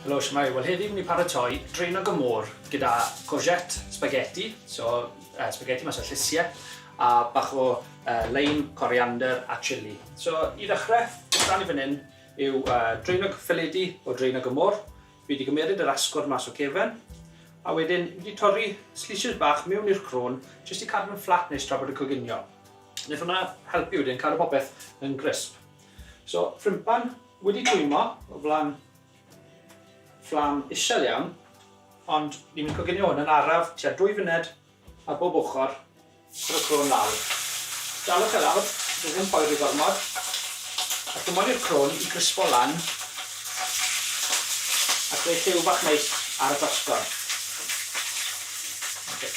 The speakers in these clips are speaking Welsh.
Helo, shwmae? Wel heddi fi'n mynd i paratoi draenog y môr gyda courgette spaghetti, so uh, spaghetti mas o llysiau, a bach o uh, lime, coriander a chili. So i ddechrau, beth dan i fan hyn yw uh, draenog ffiledi o draenog y môr. Fi wedi gymeryd yr asgwrn mas o cefen, a wedyn fi wedi torri slices bach mewn i'r crôn, jyst i cadw nhw'n fflat nes tra bod y coginio. Wnaeth hwnna helpu wedyn cadw popeth yn grisp. So, ffrimpan wedi twymo o flan fflam isel iawn, ond ni'n mynd coginio hwn yn araf tua 2 funed ar bob ochr, Rhowch y crôn lawr. Dalwch e lawr, dyw e ddim poeri gormod. A chi moyn i'r crôn i grispo lan a creu lliw bach neis ar y basgod. Okay.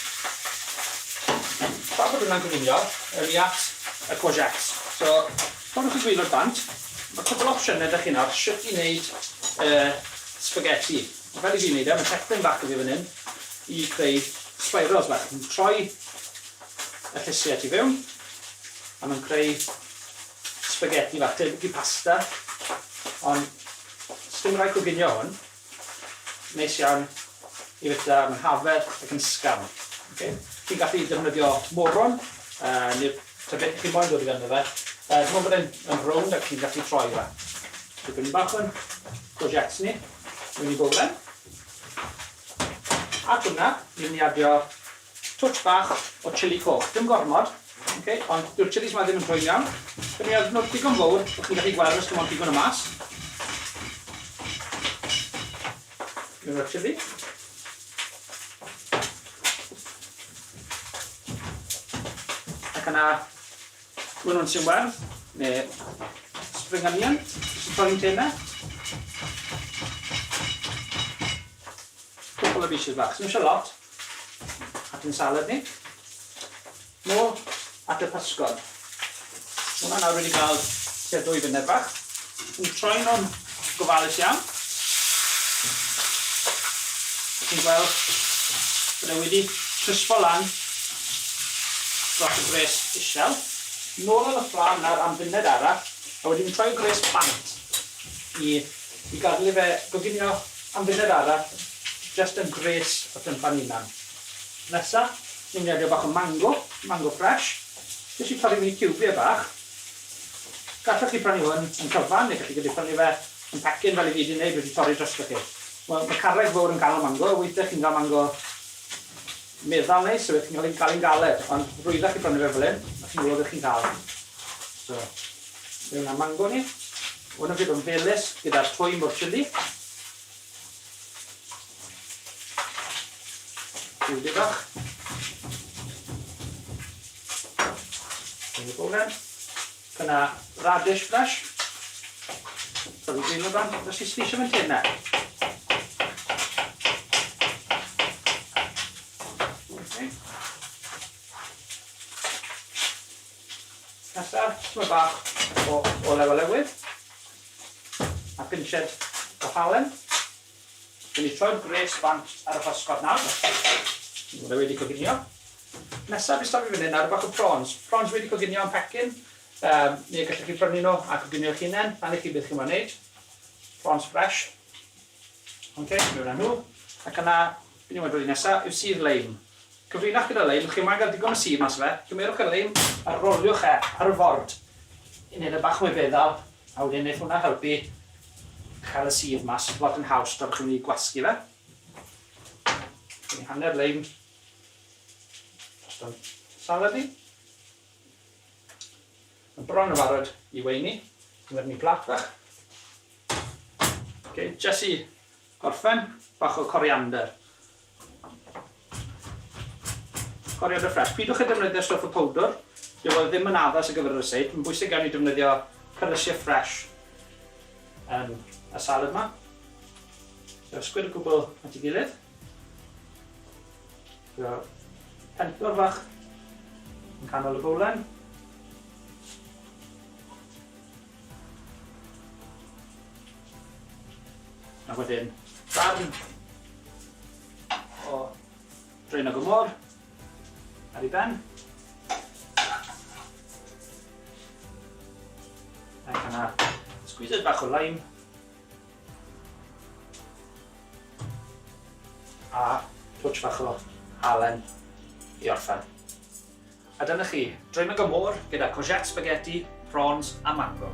Tra bod hwnna'n coginio, ewn ni at y courgettes. So, torrwch y gwylod bant. Mae cwpl o opsiynau 'da chi nawr shwt i wneud y spaghetti. Fel i fi'n wneud e, mae teclyn bach 'da fi fan hyn i creu spirals bach. Yn troi y llysiau tu fewn a mae'n creu spaghetti fach, tebyg i pasta, ond sdim rhaid coginio hwn. Neis iawn i fwyta, mae'n hafedd ac yn ysgafn. Okay? Chi'n gallu defnyddio moron, uh, neu ta beth chi moyn dod i fewn fe. Uh, dim ond bod e'n yn rownd ac chi'n gallu troi fe. Dipyn bach o'n courgettes ni mewn i bowlen. At hwnna, ni'n mynd i adio twtsh bach o chili coch. Dim gormod, okay, ond dyw'r chilis yma ddim yn trwyn iawn. Dyn ni adio nhw digon fawr, bod chi'n gallu gweld os dim ond digon o mas. Mewn o'r chili. Ac yna, Winwns sy'n werdd, neu spring onion, jyst yn torri'n tenau. Cwpl o bieces bach, sy'n eisiau lot. At yn salad ni. Nôl at y pysgod. Mae hwnna nawr wedi cael tua 2 funud bach. Yn troi nhw'n gofalus iawn. Chi'n gweld bod e wedi crispo lan dros y gwres isel. Nôl ar y fflam nawr am funud arall, a wedyn troi y gwres bant i i gadael i fe goginio am funud arall jyst yn gwres y ffrympan hunan. Nesa, ni'n mynd i adio bach o mango, mango fresh. Jyst i torri mewn i ciwbiau bach. Gallwch chi prynu hwn yn cyfan, neu gallwch chi prynu fe yn pecyn fel i fi 'di wneud, wedi torri drostoch chi. Wel, mae carreg fawr yn ganol mango, weithiau chi'n cael mango meddal neis, so chi'n cael un, cael un galed, ond rwyddach chi prynu fe fel hyn, a chi'n gwybod beth chi'n cael. So, mewn â mango ni. Hwn yn fyd o'n felys gyda'r twym o'r chili. Bwyd bach. Yn y bowlen. Yna radish fresh. Torri gwyn o bant. Os ti eisiau fe'n tenau. Okay. Nesaf, tyma bach o olew olewydd. A pinched o halen. Dyn ni troi'r gwres bant ar y pysgod nawr. Mae wedi coginio. Nesaf i stopio fan hyn ar bach o prawns. Prawns wedi coginio yn pecyn. Um, neu gallwch chi brynu nhw a coginio eich hunain. Lan i chi beth chi'n moyn wneud. Prawns fresh. Ok, mewn â nhw. Ac yna, beth ni'n moyn dod i nesaf yw sudd leim. Cyfrinach gyda leim, chi moyn gael digon o sudd mas o fe. Cymerwch y leim a roliwch e ar y ford i wneud e bach mwy feddal. A wedyn wneith hwnna helpu cael y sudd mas lot yn haws tra bod chi'n mynd i gwasgu fe. Dwi'n hanner leim dros o'n salad ni. Mae bron yn barod i weini. Cymerwn ni plat fach. Okay, jyst i gorffen, bach o coriander. Coriander ffres. Pidwch â defnyddio stwff y powdwr. Dyw e ddim yn addas ar gyfer y ryseit. Mae'n bwysig iawn i defnyddio perlysiau ffres yn y salad yma. So, sgwyd y gwbl at ei gilydd. So, pentwr fach yn canol y bowlen. A wedyn, darn o draenog y môr ar ei ben. Ac yna, squeezed bach o lime. A twtsh fach o halen i orffen. A dyna chi, draenog y môr gyda courgette spaghetti, prawns a mango.